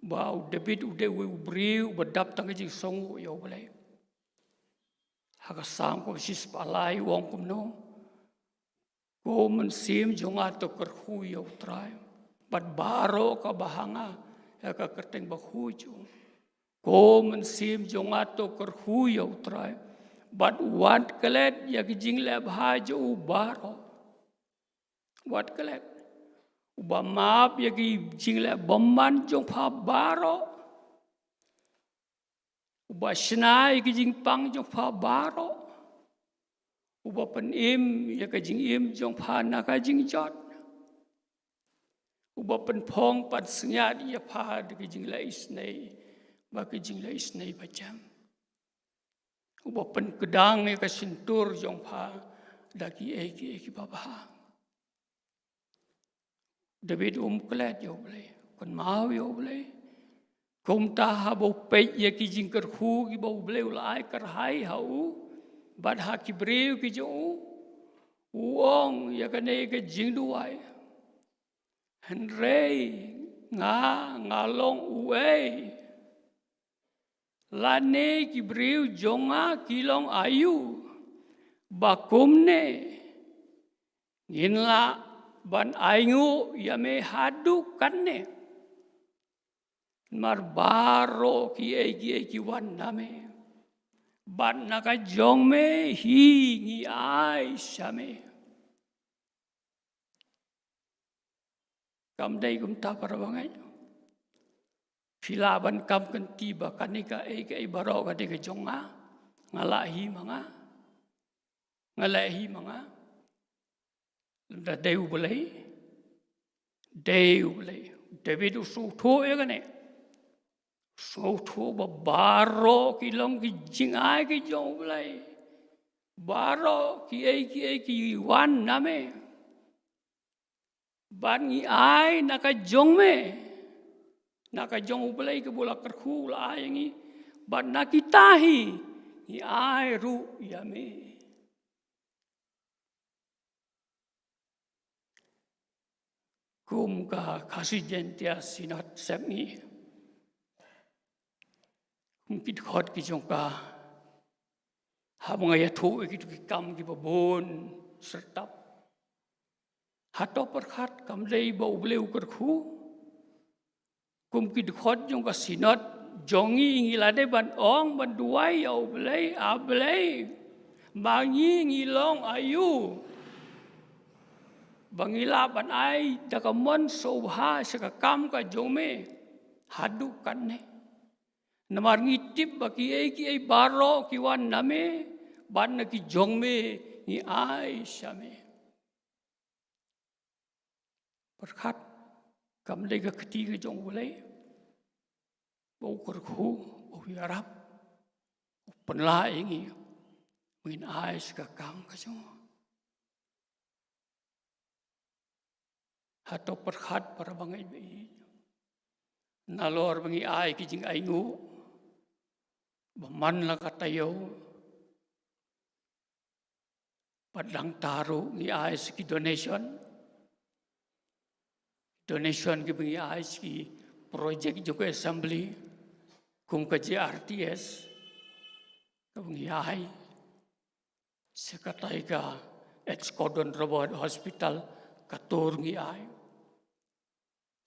ba u David u dei uwei u briew uba dap tang ka jingsngewnguh ïa U Blei. Ha ka Salm kaba shispah lai u ong kumno? Ko mynsiem jong nga to kyrkhu ïa U Trai, bad baroh kaba ha nga ïa ka kyrteng bakhuid jong u. Ko mynsiem jong nga to kyrkhu ïa U Trai, bad wat klet ïa ki jingleh bha jong u baroh. Wat klet. Uba map ïa ki jingleh bymman jong pha baroh. Uba shna ïa ki jingpang jong pha baroh. Uba pynim ïa ka jingim jong pha na ka jingjot. Uba pynphong pansngiat ïa pha da ki jingleh isynei bad ki jingleh isynei bajem. Uba pynkdang ïa ka shyntur jong pha da kiei kiei kiba bha. David um klet ïa U Blei, kynmaw ïa U Blei. Kumta haba u peit ïa ki jingkyrkhu kiba U Blei u la ai kyrhai ha u bad ha ki briew ki jong u, u ong ïa kane ka jingduwai. Hynrei nga, nga long uei, lane ki briew jong nga ki long aïu, ba kumne ngin lah ban ainguh ïa me haduh katne? Namar baroh kiei kiei ki wan na me, bad na ka jong me hi ngi ai sha me. Kam dei kumta para bangeit? Phi lah ban kam kynti ba kane kaei kaei baroh ka dei ka jong nga, nga lah hi ma nga, nga lah hi ma nga. Lada dei U Blei, dei U Blei. David u sngewthuh ïa kane. Sngewthuh ba baroh ki long ki jingai ki jong U Blei. Baroh kiei kiei ki wan na me, bad ngi ai na ka jong me, na ka jong U Blei kaba u la kyrkhu, u la ai ïa ngi, bad na kita hi ngi ai ruh ïa me. Kum ka Khasi Jaintia Synod Sepngi, kum ki dkhot ki jong ka, Haba nga ïathuh ïa kitu ki kam kiba bun syrtap, hato pyrkhat kam dei ba U Blei u kyrkhu? Kum ki dkhot jong ka Synod jong ngi, ngi la dei ban ong, ban duwai ïa U Blei, A Blei, ma ngi ngi long aïu ba ngi lah ban ai da ka mon sngewbha sha ka kam ka jong me haduh katne? Namar ngi tip ba kiei kiei baroh ki wan na me, bad na ki jong me ngi ai sha me. Pyrkhat kam dei ka kti ka jong U Blei ba u kyrkhu, ba u ïarap, u pynlah ïa ngi ba ngin ai sha ka kam ka jong u? Hato pyrkhat, para bangeit ba ïeit, nalor ba ngi ai ki jingainguh ba man la ka taïew, bad nangta ruh ngi ai sha ki donation, donation kiba ngi ai sha ki project jong ka Assembly, kum ka J R T S, kaba ngi ai sha katai ka H Gordon Roberts Hospital, ka tur ngi ai.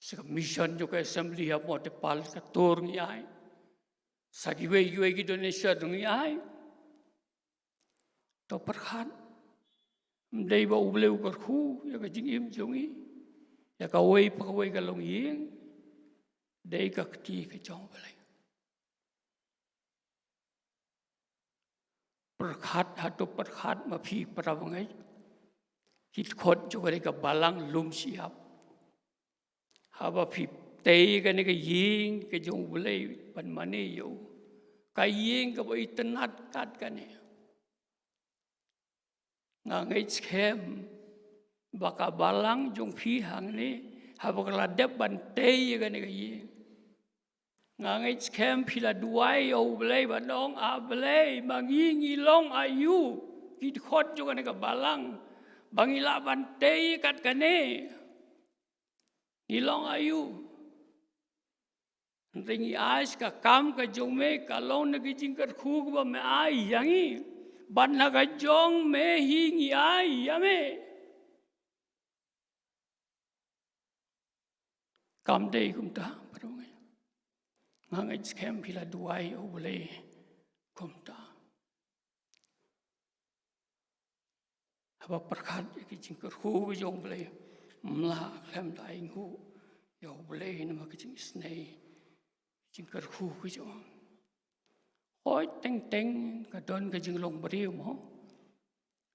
Sha ka mission jong ka Assembly ha Mawtepal, ka tur ngi ai. Sha kiwei kiwei ki donation ngi ai. To pyrkhat, ym dei ba U Blei u kyrkhu ïa ka jingim jong ngi, ïa kawei pa kawei ka longïing? Dei ka kti ka jong U Blei. Pyrkhat, hato pyrkhat ma phi, para bangeit, ki dkhot jong kane ka balang lum shyiap. Haba phi tei kane ka ïing ka jong U Blei ban mane ïa u, ka ïing kaba itynnad kat kane. Nga ngeit skhem ba ka balang jong phi hangne, haba ka la dep ban tei ïa kane ka ïing, nga ngeit skhem phi la duwai ïa U Blei ban ong, A Blei, ma ngi ngi long aïu, ki dkhot jong kane ka balang, ba ngi lah ban tei kat kane? Ngi long aïu? Hynrei ngi ai sha ka kam ka jong me, ka long na ki jingkyrkhu kaba me ai ïa ngi, bad na ka jong me hi ngi ai ïa me. Kam dei kumta, para bangeit? Nga ngeit skhem phi la duwai ïa U Blei kumta. Haba pyrkhat ïa ki jingkyrkhu ka jong U Blei, ym lah khlem da ainguh ïa U Blei namar ka jingisynei, jingkyrkhu ka jong u. Hooid, teng teng ka don ka jinglong briew mo.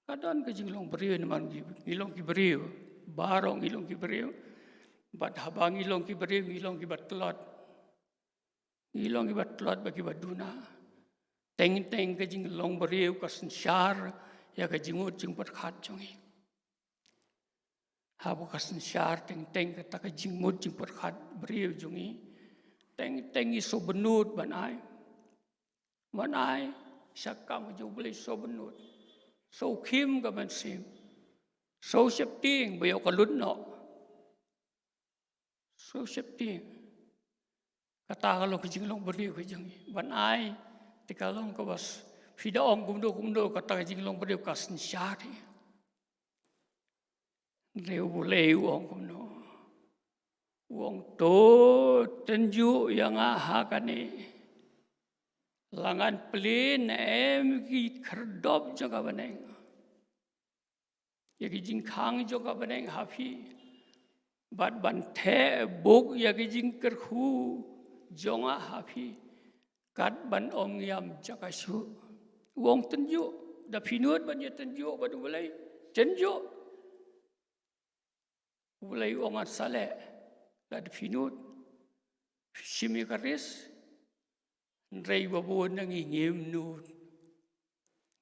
Ka don ka jinglong briew namar ngi, ngi long ki briew. Baroh ngi long ki briew. Bad haba ngi long ki briew, ngi long kiba tlot. Ngi long kiba tlot bad kiba duna. Teng teng ka jinglong briew ka synshar ïa ka jingmut jingpyrkhat jong ngi. Haba ka synshar teng teng kata ka jingmut jingpyrkhat briew jong ngi, teng teng ngi sngewbynnud ban ai. Ban ai sha ka kam ka jong U Blei, sngewbynnud. Sngewkhim ka mynsiem. Sngewsheptieng ba ïoh ka lut noh. Sngewsheptieng. Kata ka long ka jinglong briew ka jong ngi. Ban ai te ka long kaba s-, phi da ong kumno kumno, kata ka jinglong briew ka synshar hi. Hynrei U Blei u ong kumno? U ong, to tynjuh ïa nga ha kane. La ngan plie ne em ki khyrdop jong ka bneng, ïa ki jingkhang jong ka bneng ha phi, bad ban theh buk ïa ki jingkyrkhu jong nga ha phi, kat ban ym ngiam jaka shuh. U ong tynjuh, da phi nud ban ïa tynjuh bad U Blei, tynjuh. U Blei u ong ngan sa leh, lada phi nud, phi shim ïa ka risk. Hynrei ba bun na ngi ngim nud.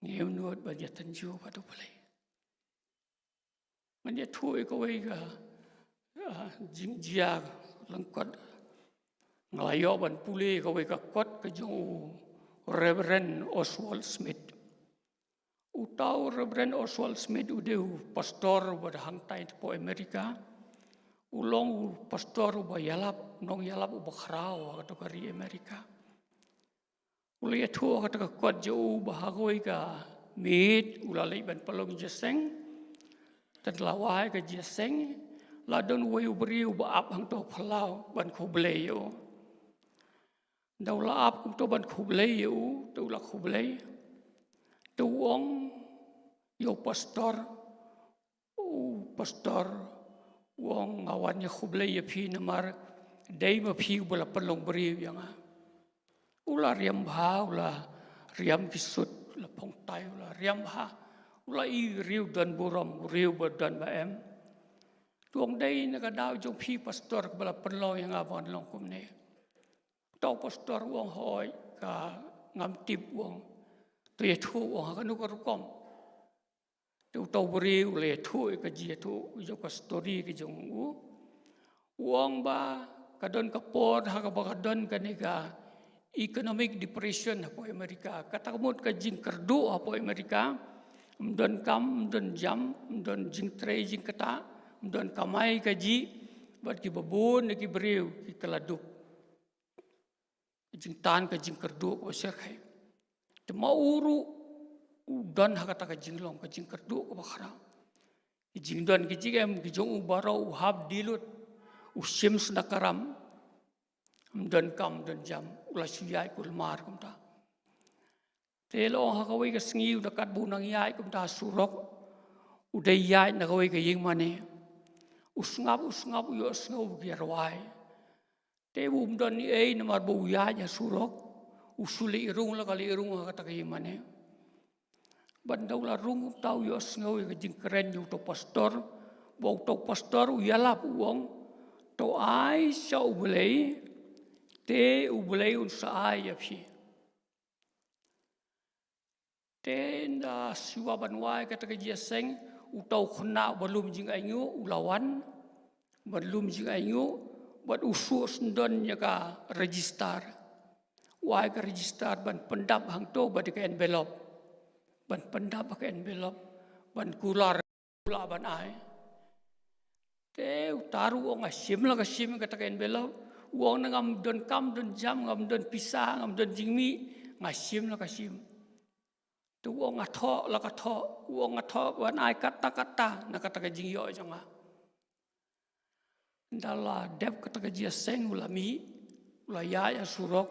Ngim nud ban ïa tynjuh bad U Blei. Ngan ïathuh ïa kawei ka, ah, jingjia lyngkot. Nga la ïoh ban pule ïa kawei ka kot ka jong u Reverend Oswald Smith. Uta u Reverend Oswald Smith u dei u pastor uba da hangtai hapoh Amerika. U long u pastor uba ïalap, nongïalap uba khraw ha kato ka ri Amerika. U la ïathuh ha kata ka kot jong u ba ha kawei ka miet u la leit ban pynlong ïaseng. Te ynda la wai ka ïaseng, la don uwei u briew ba ap hangto phyllaw ban khublei ïa u. Ynda u la ap kumto ban khublei ïa u, te u la khublei. Te u ong ïa u pastor, "U pastor," u ong, "nga wan ïa khublei ïa phi namar dei ma phi uba la pynlong briew ïa nga." U la riam bha, u la riam ki sut, u la phongtai, u la riam bha. U la i u riew don burom, u riew ba don ba em. Te u ong, "Dei na ka daw jong phi pastor kaba la pynlong ïa nga ban long kumne." Te u pastor u ong, "Hooid, ka ngam tip," u ong. "To ïathuh," u ong, "ha kano ka rukom." Te uta u briew u la ïathuh ïa ka jingïathuh jong ka story ka jong u. U ong ba ka don ka por ha kaba ka don kane ka economic depression hapoh America. Kata ka mut ka jingkyrduh hapoh America. Ym don kam, ym don jam, ym don jingtrei jingktah, ym don kamai kajih, bad kiba bun na ki briew ki kylla duk. Ka jingtan ka jingkyrduh kaba shyrkhei. Te ma u ruh u don ha kata ka jinglong ka jingkyrduh kaba khraw. Ki jingdon ki jingem ki jong u baroh u hap die lut, u shim sna ka ram. Ym don kam, ym don jam, u la shu ïaid kulmar kumta. Te la ong ha kawei ka sngi u da katba u nang ïaid kumta ha surok, u dei ïaid na kawei ka ïing mane. U sngap, u sngap, u ïohsngew ba ki rwai. Te um don ei ei namar ba u ïaid ha surok, u shu leit rung la ka leit rung ha kata ka ïing mane. Bad ynda u la rung kumta u ïohsngew ïa ka jingkren jong uta u pastor, ba uta u pastor u ïalap u ong, "To ai sha U Blei, te U Blei un sa ai ïa phi." Te ynda shuwa ban wai kata ka jingïaseng, uta u khynnah uba lum jingainguh u la wan ban lum jingainguh, bad u shu sngewdon ïa ka register. U ai ka register ban pyndap hangto bad ka envelope. Ban pyndap ha ka envelope, ban kular u lah ban ai. Te uta ruh u ong, "Nga shim la ka shim kata ka envelope." U ong, "Ngam don kam don jam, ngam don pisa, ngam don jingmih, nga shim la ka shim." Te u ong, "Nga thoh la ka thoh." U ong, "Nga thoh ban ai katta katta na kata ka jingïoh jong nga." Ynda la dep kata ka jingïaseng u la mih, u la ïaid ha surok.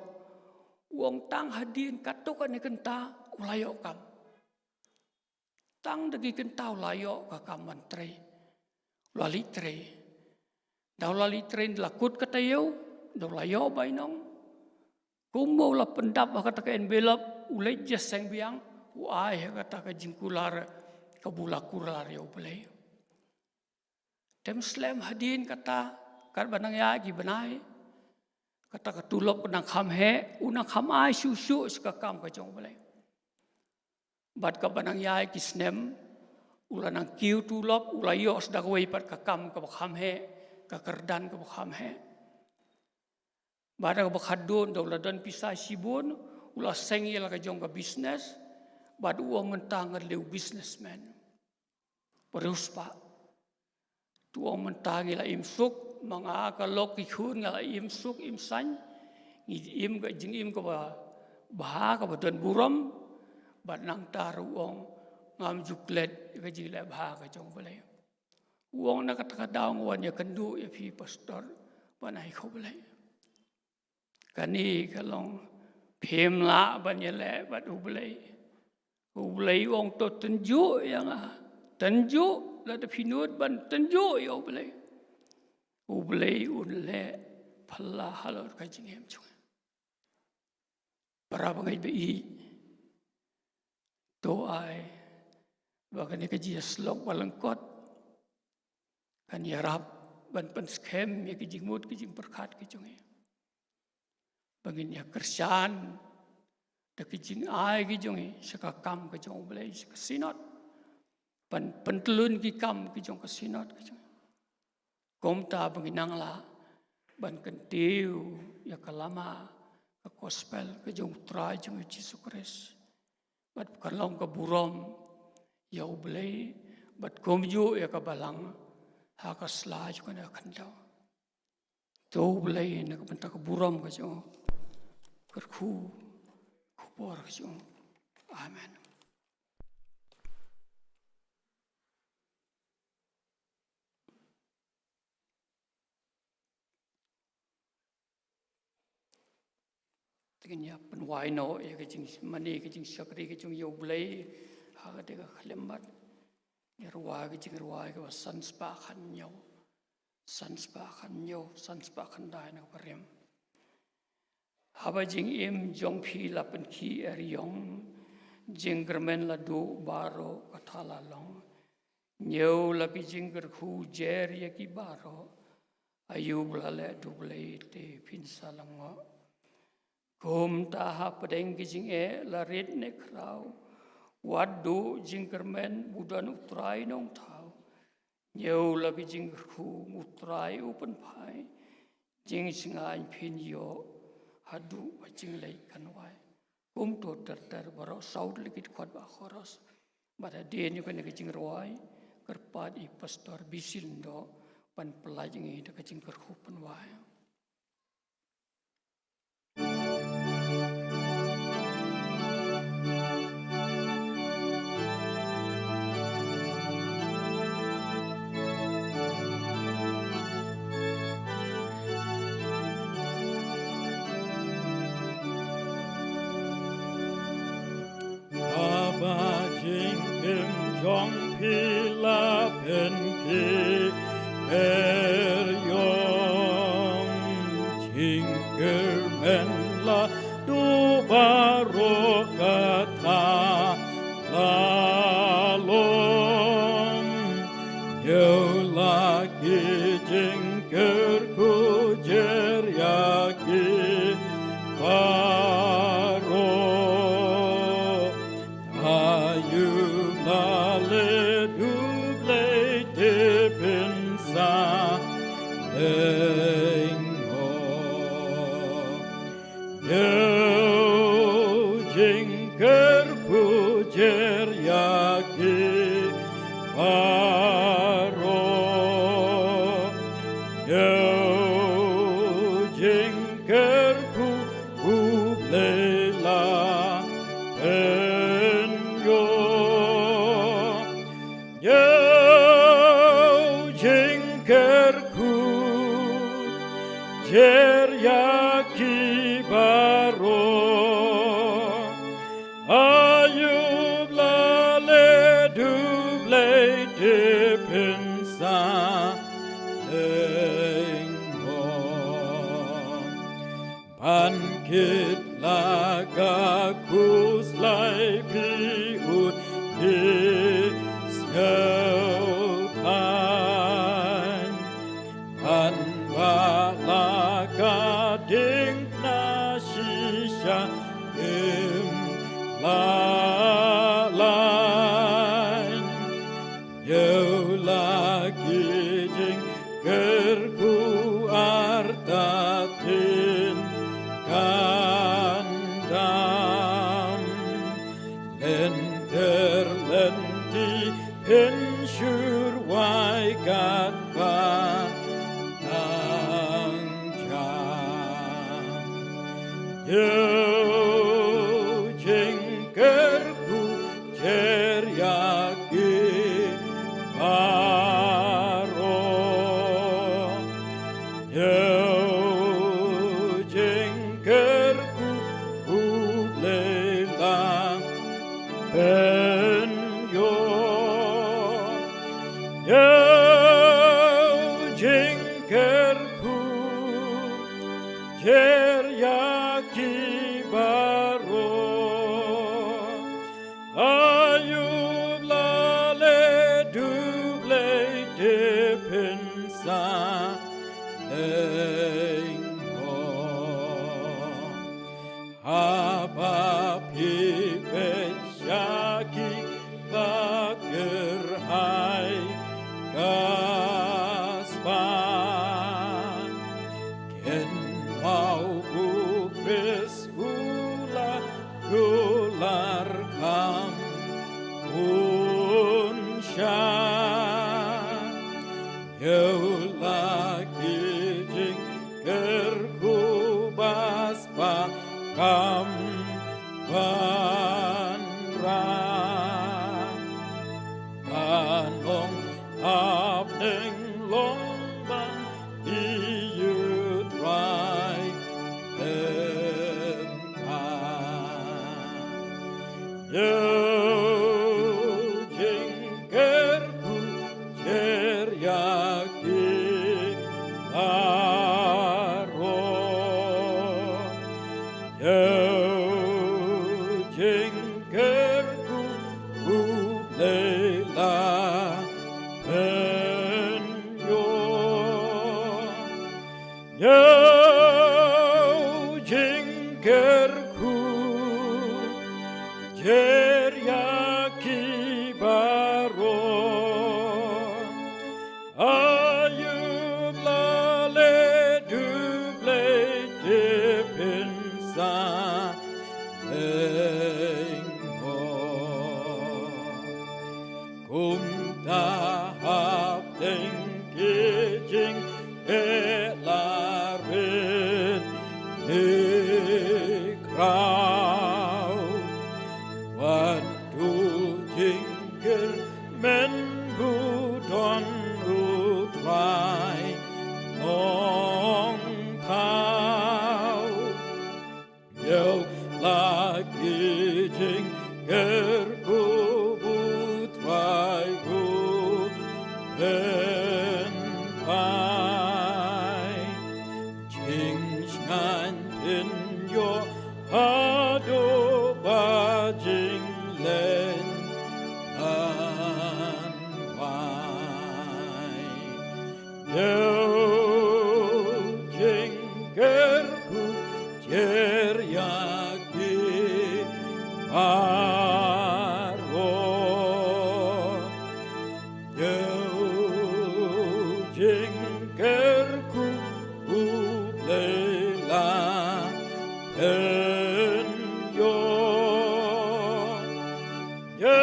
U ong, "Tang hadien katto katne kynta u la ïoh kam. Tang da ki kynta u la ïoh ka kam ban trei." U la leit trei. Ynda u la leit trei, ynda la kut ka taïew, ynda u la ïoh bainong, kumba u la pyndap ha kata ka envelope, u leit ïaseng biang, u ai ha kata ka jingkular kaba u la kular ïa U Blei. Te ym slem hadien kata, katba nang ïaid ki bnai, kata ka tulop ka nang kham heh, u nang kham ai shuh shuh sha ka kam ka jong U Blei. Bad katba nang ïaid ki snem, u la nang kiew tulop, u la ïoh sa da kawei pat ka kam kaba kham heh, ka kyrdan kaba kham heh. Bad ha kaba khatduh, ynda u la don pisa shibun, u la seng ïa la ka jong ka business, bad u ong, "Mynta nga dei u businessman." Ba riewspah. Te u ong, "Mynta ngi la im suk, ma nga ka lok ki khun nga la im suk, im saiñ. Ngi im ka jingim kaba bha, kaba don burom." Bad nangta ruh u ong, "Ngam ju klet ïa ka jingleh bha ka jong U Blei." U ong, "Na kata ka daw nga wan ïakynduh ïa phi pastor, ban ai khublei." Kane ka long, phim lah ban ïaleh bad U Blei. U Blei u ong, "To tynjuh ïa nga. Tynjuh, lada phi nud ban tynjuh ïa U Blei, U Blei un leh phylla halor ka jingim jong nga." Para bangeit ba ïeit, to ai ba kane ka jingïasyllok ba lyngkot kan ïarap ban pynskhem ïa ki jingmut ki jingpyrkhat ki jong ngi, ba ngin ïa kyrshan da ki jingai ki jong ngi sha ka kam ka jong U Blei, sha ka synod, ban pyntlun ki kam ki jong ka synod ka jong ngi. Kumta ba ngin nang lah ban kyntiew ïa ka lama, ka gospel ka jong U Trai jong ngi Jisu Khrist, bad kan long ka burom ïa U Blei, bad kumjuh ïa ka balang ha ka sla jong kane ka khyndew. To U Blei na ka bynta ka burom ka jong u, kyrkhu, kyrkhu por ka jong u. Amen. Te ngin ïa pynwai noh ïa ka jingmane ka jingshakri ka jong ïa U Blei ha kata ka khyllipmat. Ngi rwai ka jingrwai kaba san spah khathynñiew, san spah khathynñiew, san spah khyndai na ka ba rim. Haba jingim jong phi la pynkhih eriong, jingkyrmen la duh baroh kata la long. Ñiew la ki jingkyrkhu jer ïa ki baroh, aïu ba la leh duh Blei te phin sa lyngngoh. Kumta hapdeng ki jingeh la rit ne khraw, wat duh jingkyrmen, u don U Trai Nongthaw. Ñiew la ki jingkyrkhu, U Trai u pynphai, jingsngewbha phin ïoh haduh ba jingleit kan wai. Kumto ter ter baroh, saw tylli ki dkhot ba ha chorus. Bad hadien ïa kane ka jingrwai, kyrpad ïa i Pastor Bisil Lyngdoh ban pyllait ïa ngi da ka jingkyrkhu pynwai. Haba jingim jong phi la pynkhih eriong, jingkyrmen la duh baroh kata la long. Ïa la ki jingkyrkhu jer ïa ki baroh. Aïu ba la leh duh Blei te phin sa lyngngoh. Ïa u jingkyrkhu jer ïa ki baroh. Ïa u jingkyrkhu U Blei la pynïoh. Ïa u jingkyrkhu jer ïa ki baroh. Aïu ba la leh duh Blei te phin sa lyngngoh. Ban kit la ka khuslai phi ud phi sngewthuh. Ban bah la ka diengphna shisha im la lait. Ïa la ki jingkyrkhu artatien kan dam. Lynter lynti phin shu rwai katba dang jam. Ïa u jingkyrkhu jer ïa ki baroh. Ïa u jingkyrkhu U Blei la pynïoh. Ïa u jingkyrkhu jer ïa ki baroh. Aïu ba la leh duh Blei te phin sa lyngngoh. Haba phi peit sha ki ba kyrhai ka spah, kynmaw u Khrist u la kular kham un shah. Ïa la ki jingkyrkhu ba spah kam Ban rah, ban long hapdeng long ban ïeit Trai em ka. Ïa jingker khuid jer ïa ki baroh. Ïa jingker khuid U Blei la pynïoh. Ïa jingker khuid jer ïa ki baroh. Aïu ba la leh da U Blei te phin sa lyngngoh. Kumta hapdeng ki jingeh la rit ne khraw, wat duh jingkyrmen, buh don U Trai Nongthaw. Ïa la ki jingker khuid, U Trai u pynphai. Jingshngaiñ phin ïoh haduh ba jingleit ban wai. Ïa jingker khuid jer ïa ki baroh. Ïa jingker khuid U Blei la pynïoh. Ïa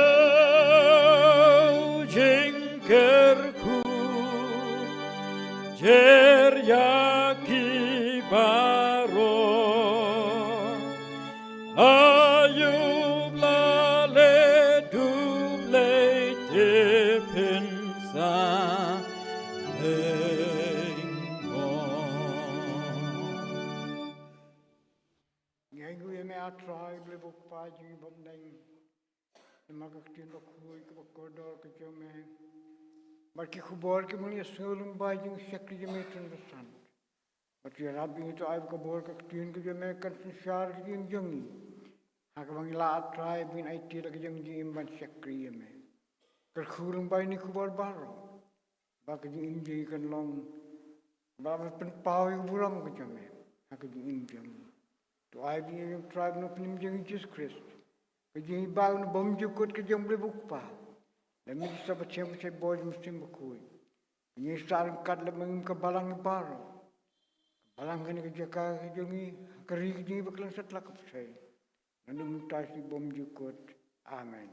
jingker khuid jer ïa ki baroh. Aïu ba la leh da U Blei te phin sa lyngngoh. Ngi ainguh ïa me, A Trai Blei ba u Kpa jong ngi bymneng, namar ka ktien bakhuid kaba kordor ka jong me. Bad ki khubor kiba ngi ïa sngew lyngba jong ka shakri jong me tang ba san. Bad ïarap ïa ngi, to ai ba ka bor ka ktien ka jong me kan synshar ka jingim jong ngi, ha kaba ngi lah, A Trai, ban aiti da ka jingim ban shakri ïa me. Kyrkhu lyngba ïa kine ki khubor baroh, ba ka jingim jong ngi kan long, ba, ba pynpaw ïa ka burom ka jong me ha ka jingim jong ngi. To ai ba ïa ngi, A Trai, ba u Nongpynim jong ngi Jisu Khrist, ka jingïeit bad ka bymjukut ka jong U Blei ba u Kpa, lem bad ki sap seng bad ki bor jong u Mynsiem Bakhuid, ka jingïasah ryngkat lem bad ka balang baroh, ka balang kane ka jaka ka jong ngi, ka ri ka jong ngi, ba ka long satlak ka pyrthei. Naduh mynta sha bymjukut. Amen.